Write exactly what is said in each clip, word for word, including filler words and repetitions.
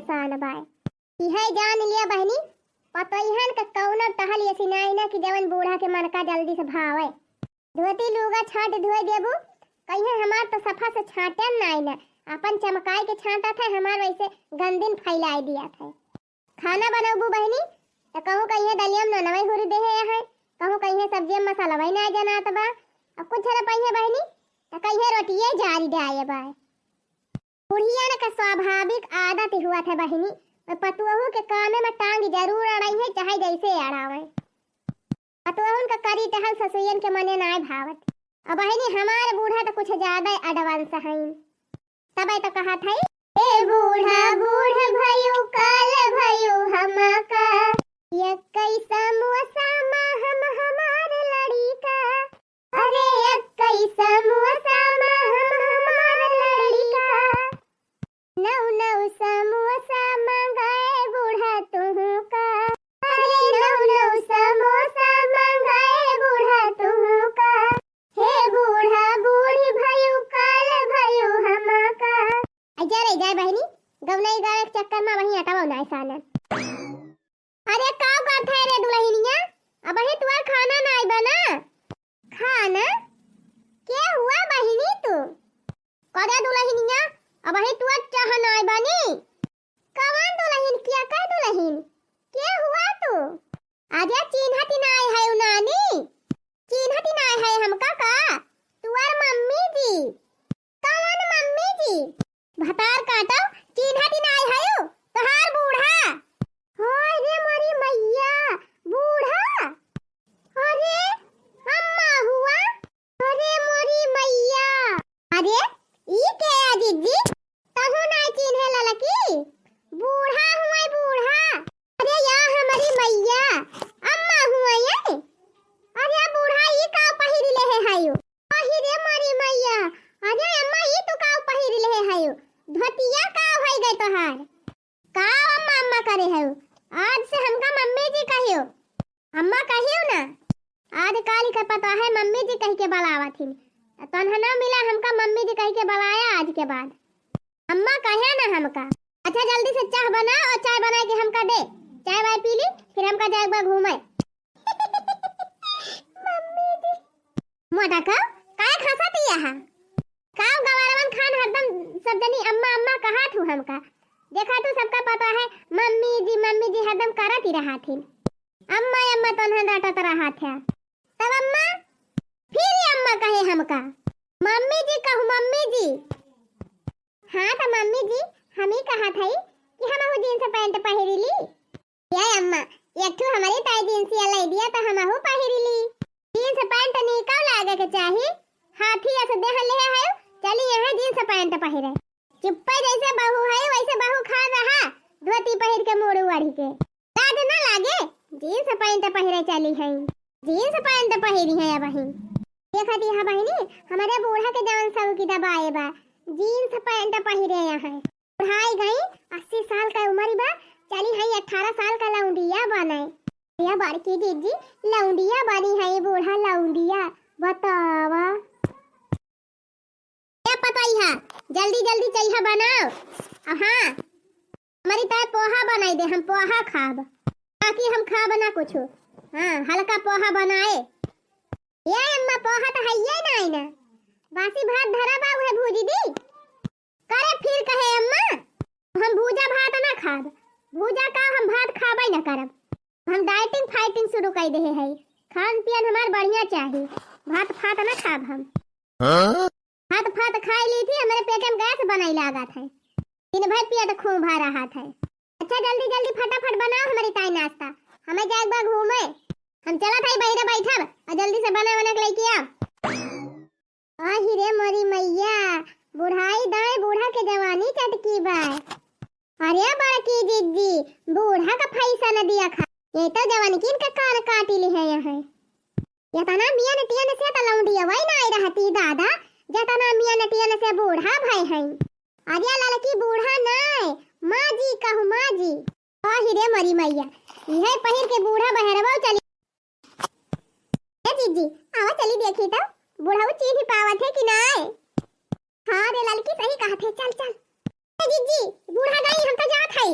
सान बाय। इहे जान लिया बहिनी, पतोहियन क कउनो टहल अइसी नाई ना कि जवन बूढ़ा के मन का जल्दी से भावे। धोती लूगा छाँट धोए देबू, कहिहैं हमार त सफा से छाँटन नाई ना, आपन चमकाइ के छाँटत है, हमार वइसे गंदिन फइलाइ दियत है। खाना बनउबू बहिनी, त कहूँ कहिहैं दलिया में नोनवै हुरि देहे है, कहूँ कहिहैं सब्जिया में मसालवै नाई जनात बा, अउर कुछ न पइहैं बहिनी, त कहिहैं रोटिये जारी डाए बा। बुढ़ियन क स्वाभाविक आदत हुवत है बहिनी, अउर पतोहू के कामे में टांग जरूर अड़इहैं, चाहे जइसे अड़ावैं। पतोहन क करी टहल ससुइयन के मने नाय भावत। अब बहिनी हमार बूढ़ा त कुछ ज्यादा advance हईं। तबै त कहत हई, ए बूढ़ा बूढ़ भयू काल भयू हमका, एक्कई समोसा मा हम हमार लड़िका। अरे एक्कई समोसा मा हम हमार लड़िका। नौ नौ समोसा मंगाए बूढ़ा तुहूँ का। अरे नौ नौ समोसा मंगाए बूढ़ा तुहूँ का। हे बूढ़ा बूढ़ी भयू काल भयू हमा का। अइजा रे जाए बहिनी, गवनई गावे के चक्कर मा वहीं अटवा नाय सानन। अरे काव करत है रे दुलहिनिया, अबहीं तुअर खाना नाय बना। खाना? के हुआ बहिनी तू? करे दुलहिनिया, अबहीं तुअर चाह नाय बनी। कवन दुलहिन किया, के दुलहिन? के हुआ तू? अरे चीन्हत नाय है उ नानी, चीन्हत नाय है हमका का? तुअर मम्मी जी। कवन मम्मी जी? भतार काटो, चीन्हत नाय हयू, तोहार बूढ़ा। हाय रे मोरी मइया, बूढ़ा? अरे, अम्मा हुआ? अरे मोरी मइया। अरे, ई के आ जिज्जी? तहू नाय चीन्हे ललकी? बूढ़ा हुआ, बूढ़ा। अरे या हमरी मइया, अम्मा हुआ ये? अरे बूढ़ा, ई का पहिरी लेहे हयू? अहि रे मोरी मइया, अरे अम्मा, ई तू का पहिर लेहे हयो? धोतिया का होइ गए तोहार? का अम्मा, अम्मा करे हयो? आज से हमका मम्मी जी कहियो। अम्मा कहियो ना। आज काल के पता है मम्मी जी कहि के बुलावत हिन। तोन्हा ना मिला हमका मम्मी जी कहि के बुलाया आज के बाद। अम्मा कहे ना हमका। अच्छा जल्दी से चाह बनाओ और चाय बनाए के हमका दे। चाय वाय पी ली, फिर हमका जाए बा घूमे। मम्मी जी। मोटा का, काहे खसत हिया हा? का गवारवन खान हरदम सब जनी अम्मा अम्मा कहत हू हमका? देखा तू सबका पता है मम्मी जी मम्मी जी हरदम करत ही रहत हिन। अम्मा अम्मा तोन्हन रटत रहत है। तब अम्मा फिर ही अम्मा कहे हमका, मम्मी जी कहू मम्मी जी। हाँ त मम्मी जी, हम ही कहत हई कि हमहू जींस पैंट पहिरी ली। ए अम्मा, एक ठू हमरी ताई जींसिया लइ दिया त हमहू पहिरी ली। जींस पैंट नीका लागे के चाही। हाथी अस देह लेहे हयू, चली यहाँ जींस पैंट पहिरे। चुप्पे जैसे बहू है वैसे बहू खा रहा, धोती पहिर के मूड़ ओढ़ी के। लाज ना लागे? जींस पैंट पहिरे चली है, जींस पैंट पहिरी है अबही। देखत हिया बहिनी, हमरे बूढ़ा के जवन सौकी दबाए बा, जींस पैंट पहिरे यहाँ। बुढ़ाई गई, अस्सी साल का उमर बा, चली है अठारह साल का लौंडिया बने। या बड़की जीजी लौंडिया बनी है, बूढ़ा लौंडिया, बतावा। ए पतोहिया, जल्दी जल्दी चइहा बनाओ। अब हाँ, हमरी ताई पोहा बनाई दे, हम पोहा खाब, बाकी हम खाब ना कुछ। हाँ, हल्का पोहा बनाए। ए अम्मा, पोहा त हइये नाई ना, बासी भात धरा बा, उहे भूजी दी। करे फिर कहे अम्मा, हम भूजा भात ना खाब, भूजा का हम भात खाबे ना करब, हम dieting fighting शुरू कर देहे है, खान पियन हमार बढ़िया चाही, भात फात ना खाब हम। हाँ? भात फात खाई ली थी, हमरे पेट में गैस बनाई लागत है, दिन भर पेट खूब भर रहा है। अच्छा जल्दी जल्दी फटाफट बनाओ हमरी ताई नाश्ता, हमें जाए बा घूमे, हम चलत है बहिरे बैठब और जल्दी से बना बना के लेके आओ। आहि रे मोरी मइया, बुढ़ाई दाएं बूढ़ा के जवानी चटकी बा। अरे बड़की जिज्जी, बूढ़ा का फैशन दिया खा। ये तो जवानकिन का कान काटी ली है यहाँ। यतना मियन टियन से त लौंडिया वही नाई रहती दादा, जतना मियन टियन से बूढ़ा भय हैं। अरे ललकी बूढ़ा नाय, माँ जी कहू माँ जी। आहि रे मोरी मइया, इहे पहिर के बूढ़ा बहरवा चली। ए जीजी, आवा चली देखी त, बुढ़ऊ चीन्ही पावत है कि नाय? हाँ रे ललकी, सही कहत है, चल चल। जीजी, बूढ़ा गई, हम तो जात हई।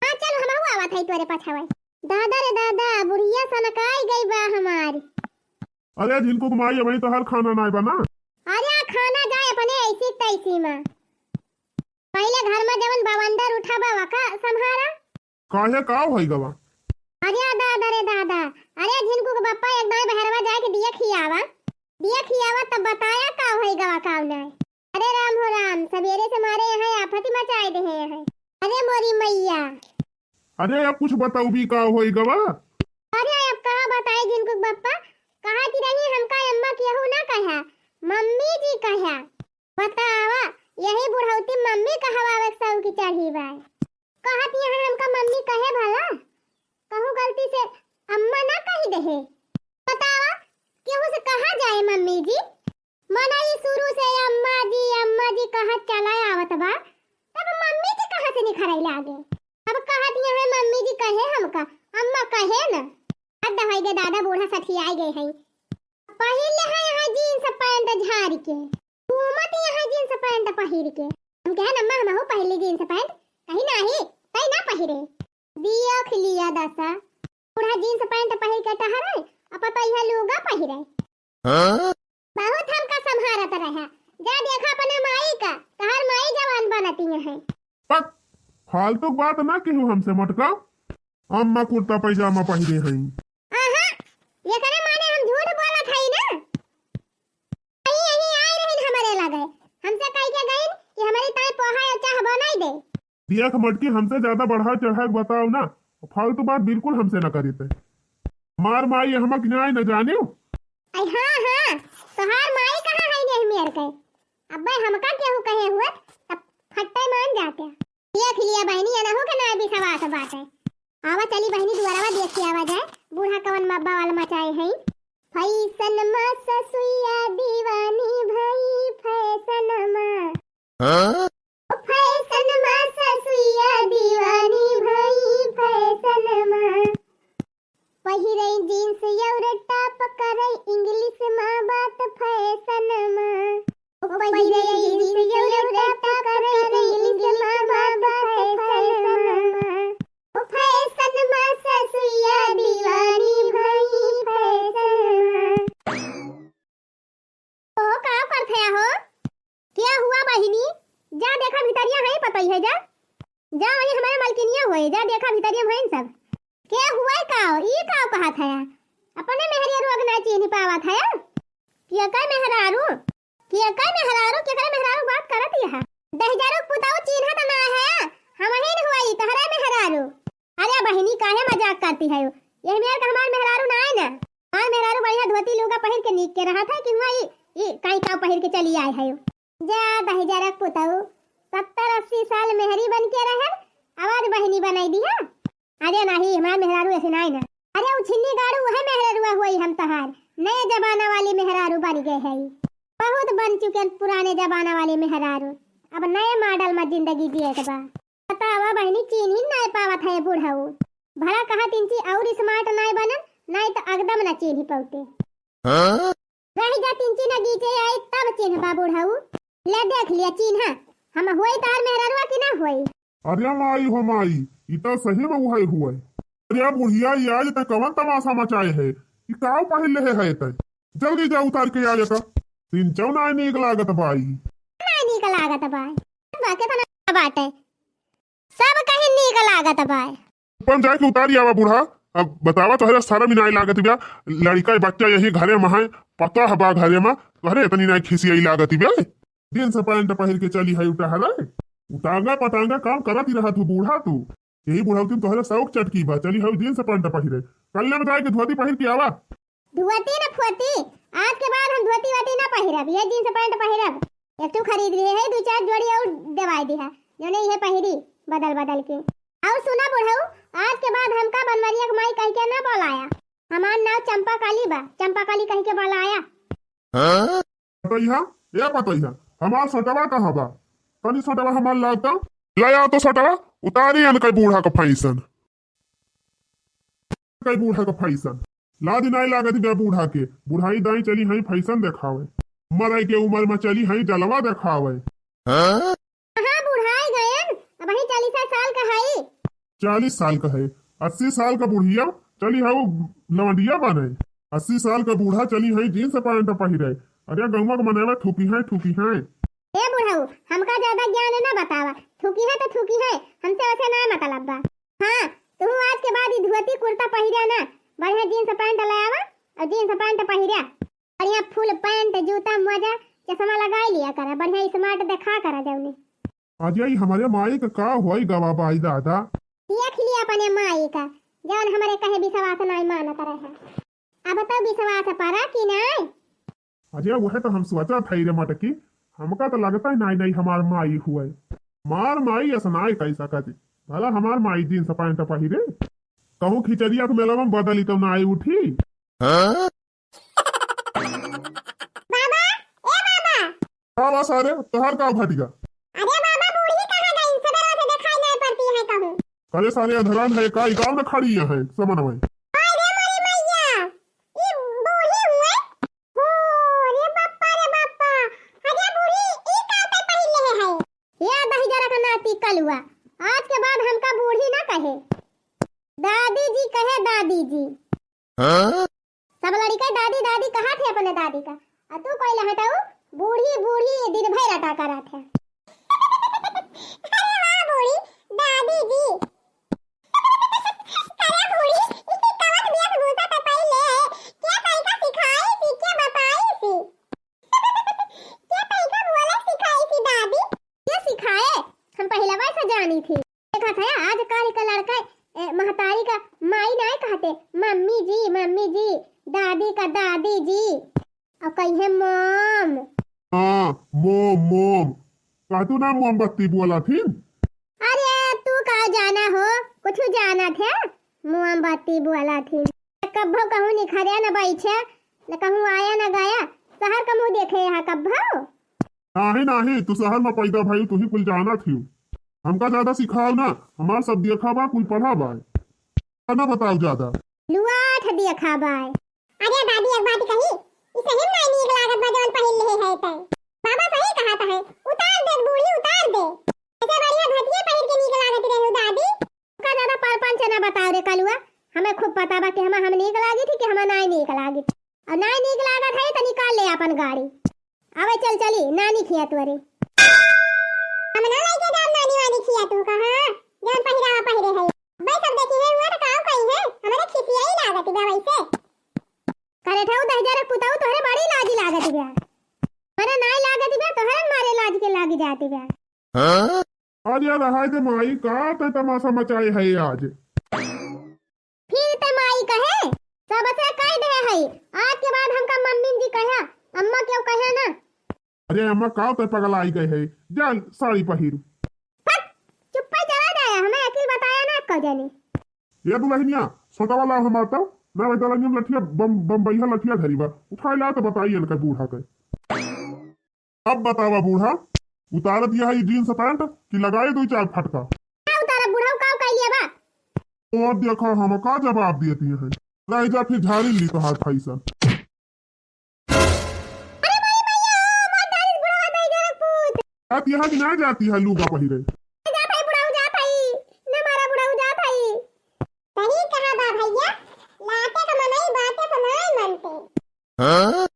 हाँ, चल, हमहू आवत हई तोरे पछावे। दादा रे दादा, बुढ़िया सनकाई गई बा हमार। अरे झिनकू के माई, अबहीं तोहार खाना नाय बना। अरे खाना जाए अपने ऐसी तैसी मा। पहिले घर मा जवन बवंडर उठा बा, वका संभारा। काहे, का होई गवा? अरे दादा रे दादा, अरे झिनकू के बप्पा एक दाई बहरवा जाए के दिया खियावा, दिया खियावा तब बताया का होई गवा का नाय। अरे राम हो राम, सबेरे से मारे यहाँ आफत ही मचाए देहे हैं। अरे मोरी मैया। अरे अब कुछ बताऊ भी का होई गवा? अरे अब का बताई झिनकू के बप्पा, कहा कि रही हमका अम्मा केहू ना कहा, मम्मी जी कहा। बतावा, यही बुढ़ौती मम्मी कहवावे के सौकी चढ़ी बा। कहत यहाँ हमका मम्मी कहे भला? कहूँ गलती से अम्मा ना कही देहे। बतावा, केहू से कहा जाए मम्मी जी? मनई शुरू से अम्मा जी, अम्मा जी कहत चला आवत बा, तब मम्मी जी कहाँ से निखरई लागे? अब कहत यहाँ मम्मी जी कहे हमका, अम्मा कहे न। हद होइ गए दादा, बूढ़ा सठियाई गए हैं। पहिरले है यहाँ जींस पैंट झाड़ के, घूमत यहाँ जींस पैंट पहिर के। हम कहे, "अम्मा, हमहू पहिरली जींस पैंट।" कही, "नाही, तई ना पहिरे।" दिया खिलिया दसा, बूढ़ा जींस पैंट पहिर के टहरे, आ पतोहिया लूगा पहिरे। हाँ? बहुत हमका संभारत रहे। जा देखा अपने माई का, तोहार माई जवान बनती है। पक, फालतू के बात ना केहू हमसे मटका। अम्मा कुर्ता पैजामा पहिरे हई। आहा, एकरे माने हम झूठ बोलत हई ना? यही, यही आए रहिन हमरे लगे, हमसे कह के गइन कि हमरी ताई पोहा या चाह बनाई दे। देख मटकी, हमसे ज्यादा बढ़ा चढ़ा के बताओ ना, फालतू बात बिल्कुल हमसे न करी थे। हमार माई हमक न्याय न जानियो। आई हाँ, हाँ, तोहार माई कहाँ है नहीं मेर के? अब्बे हमका केहू कहे हुए, तब फट्टे मान जाते। देख लिया बहनी, अनहू के ना विश्वास बाटे। आवा चली बहनी दुआरवा देख के आवा जाए, बूढ़ा कवन मब्बा वाल मचाए हैं। फैशन मा ससुइया दीवानी भई फैशन मा। हाँ? फैशन मा ससुइया दीवानी भई फैशन मा। पहिरे जींस और टॉप करे इंग्लिश मा बात फैशन मा। पहिरे जींस और टॉप करे इंग्लिश मा बात फैशन मा। फैशन मा ससुइया दीवानी भई फैशन मा। ओ, का करत हया हो? के हुआ बहिनी? जा देखा भितरिया है पतई है, जा। जा वही हमारे मलकिनिया होए, जा देखा भितरिया भइन सब। के हुआ का हो? ई का कहत हया? अपने मेहरिया रोग ना चीन्ही पावत हया? के का मेहरारू? के का मेहरारू? के का मेहरारू बात करत यहा? दहिजरू पुताऊ चीन्हत ना है, हम ही न हुआ ई तहरा मेहरारू। अरे बहिनी, काहे मजाक करती है? यही मेर का हमार मेहरारू ना है ना। हमार मेहरारू बढ़िया धोती लुगा पहिर के नीक के रहत है कि हुआ ई, ई काई काऊ पहिर के चली आए है। जा दहिजरक पुतऊ, सत्तर अस्सी साल मेहरी बन के रहे, आवाज बहिनी बनाई दी है। अरे नाही, हमार मेहरारू ऐसे नाही ना। अरे उ छिन्नी गाड़ू वह मेहरारू हुई हम तहार। नए जमाना वाली मेहरारू बन गए है। बहुत बन चुके हैं पुराने जमाना वाली मेहरारू। अब नए मॉडल में जिंदगी जिए के बा। बतावा बहिनी, चीन्ही नाय पावत है बुढ़ऊ। भला कहा तिनची और स्मार्ट नाय बनन, नाय तो एकदम ना चीन्ही पौते। हाँ? रही जा तिनची ना गीचे आई तब चिन्हबा बुढ़ऊ। ले देख लिया चिन्हा, हम होई तार मेहररुआ की ना होई। अरे माई हो माई, ई तो सही में उहे हुए। अरे बुढ़िया, ई आज तक कवन तमाशा मचाए है? ई काव पहिर ले है तय? जल्दी जा उतार के आ जा। तीन चौ नाय नीक लागत बाई। नाय नीक लागत बाई। बाके तना बाटे। सब कहीं नीक लागत बाय। अपन जाए के उतारी आवा बूढ़ा। अब बतावा, तोहरे शर्म ही नाय लागत बा। लड़का बच्चा यही घरे में है, पता है बा घरे में, तोहरे इतनी नाय खिसियाई लागत बा। जींस पैंट पहिर के चली है उठहरे। उटांगा पटांगा काम करत ही रहा तू बूढ़ा तू। यही बुढ़ौती में तोहरे शौक चटकी बा, चली है जींस पैंट पहिरे। कल्ले में जाए के धोती पहिर के आवा। धोती न फोती, आज के बाद हम धोती वोती ना पहिरब, ये जींस पैंट पहिरब। एक ठो खरीद लिए है, दो चार जोड़ी और देवाई दिहा, जौने इहे पहिरी बदल बदल के। और सुना बुढ़ऊ, आज के बाद हमका बनवरिया के माई कह के ना बुलाया। हमार नाव चंपा काली बा, चंपा काली कह के बुलाया। हाँ? पतैया, ए पतैया, हमार सटवा कहाँ बा? तनी सटवा हमार लाता। लाया तो सटवा, उतारी अन कई बूढ़ा का फैशन। कई बूढ़ा का फैशन। लाज नाय लागत बा बूढ़ा के। बुढ़ाई दाई चली हई फैशन देखावे। मरई के उमर में चली हई जलवा देखावे। हाँ? हाँ, बुढ़ाई गयन, अबहीं चालीस साल का हई। चालीस साल का है, अस्सी साल का बुढ़िया चली है वो लवंडिया बने। अस्सी साल का बूढ़ा चली है जींस पैंट पहिरे। अरे गौवा के मनवा थूकी है, थूकी है। ए बुढ़ऊ, हमका ज्यादा ज्ञान ना बतावा। थूकी है तो थूकी है, हमसे वैसे ना मतलब बा। हाँ, तू आज के बाद ई धोती कुर्ता पहिरा ना, बढ़िया जींस पैंट ले आवा और जींस पैंट पहिरा। बढ़िया फुल पैंट, जूता, मोजा, चश्मा लगाई लिया करा, बढ़िया स्मार्ट देखा करा जौने। अजय, हमरे माई का का होई गवा बाई दादा? देख लिया अपने माई का, जौन हमरे कहे विश्वास नाई मानत रहे। अब तो विश्वास परा कि नाई? अजय, वह तो हम सोचा था रे मटकी, हमका तो लगता है नाई नाई हमार माई हुए। हमार माई ऐसा नाई कह सकत, भला हमार माई जींस पैंट पहिरे, कहूँ खिचड़िया के मेला में बदली तो नाई उठी। हाँ? बाबा, ए बाबा। का बा सारे, तोहार का घटिया? अरे बाबा, बूढ़ी कहाँ गई? सबेरे से दिखाई नहीं पड़ती है कहूँ। अरे सारे, अधरान है का? ई गाँव में खड़ी है समनवा। अरे मोरी मैया, ई बूढ़ी हुए? हो रे बप्पा रे बप्पा, अरे बूढ़ी, ई का ते पहिन ले है? ये दहिजरा का नाती कलुआ, आज के बाद हमका बूढ़ी ना कहे, दादी जी कहे, दादी जी। हाँ? सब लड़िका दादी दादी कहा थे अपने दादी का, और तू कोई लहटाऊ बूढ़ी बूढ़ी दिन भर रटा करा थे। अरे वाह बूढ़ी, दादी जी। अरे बूढ़ी, ई कवन वेशभूषा पे पहले है? क्या तरीका सिखाई सी, क्या बताई सी? क्या तरीका बोले सिखाई सी दादी? क्या सिखाए? हम पहले वैसे जानी थी। देखा था आजकल का लड़का, ए, महतारी का माई नाय कहते, मम्मी जी, मम्मी जी, दादी का दादी जी, और कहिए मॉम। हाँ, मॉम, मॉम। कह तू ना मोमबत्ती बोला थी? अरे, तू का जाना हो, कुछ जाना थे? मोमबत्ती बोला थी। कब्बो कहूँ निखरे न बैठे, न कहूँ आया न गया, शहर का मुँह देखे यहाँ कब्बो। नाही, नाही, तू शहर में पैदा भई, तू ही कुल जाना थी। हमका ज्यादा सिखाओ ना, हमार सब देखा बा, कुल पढ़ा बा। ना बताओ ज्यादा। लुआठ देखा बा। अरे दादी, एक बात कही, ई सही में नाई नीक लागत बा जवन पहिन लेहे है तै। बाबा सही कहत है, उतार दे बूढ़ी, उतार दे। ऐसे बढ़िया धोतिये पहिर के नीक लागत रहे दादी। का ज्यादा परपंच ना बताओ रे कलुआ, हमें खूब पता बा कि हमें हम नीक लागी थी कि हमें नाई नीक लागी थी। और नाई नीक लागत है तो निकाल ले अपन गाड़ी। अबे चल चली, नानी खिया तोरे। हम ना लेके जाम नानी वानी खिया तू कहाँ? जौन पहिरावा पहिरे है। भाई सब देखी है हुआ तो काव कही है, हमारे खिसियाई लागत बा वैसे। करे ठाऊ दहिजरा पुताऊ तोहरे बड़ी लाजी लागत बा। मने नाई लागत बा, तोहरे मारे लाज के लागी जात बा। हाँ? अरे रहाय दे माई, का ते तमाशा मचाए है आज? फिर ते माई कहे, सबसे कह दे है, आज के बाद हमका मम्मी जी कहे, अम्मा क्यों कहे ना। अरे अम्मा, का ते पगलाई गए है, जा साड़ी पहिर। फट, चुप्पे चला जाए, हमें अकिल बताया ना को जाने। ये दुल्हनिया, छोटा वाला हमार तो, ना बेटा लंगम लठिया, बम, बम्बईहा लठिया धरी बा, उठाए ला तो बताई इनका बूढ़ा के। अब बतावा बूढ़ा, उतारत यह ई जींस पैंट कि लगाए दुई चार फटका? का उतारा बूढ़ा, का कह लिया बा? और देखा हम का जवाब देती है। रह जा फिर झाड़ी ली तोहार फैशन। अरे माई मैया, मार डालिस बुढ़वा दहिजरा पूत। जात यहाँ की ना जाती है लूगा पहिरे। जा भाई बुढ़ऊ जा भाई, न मारा बुढ़ऊ जा भाई। सही कहा बा भैया, लाते का मनई बाते से नाय मनते। हाँ?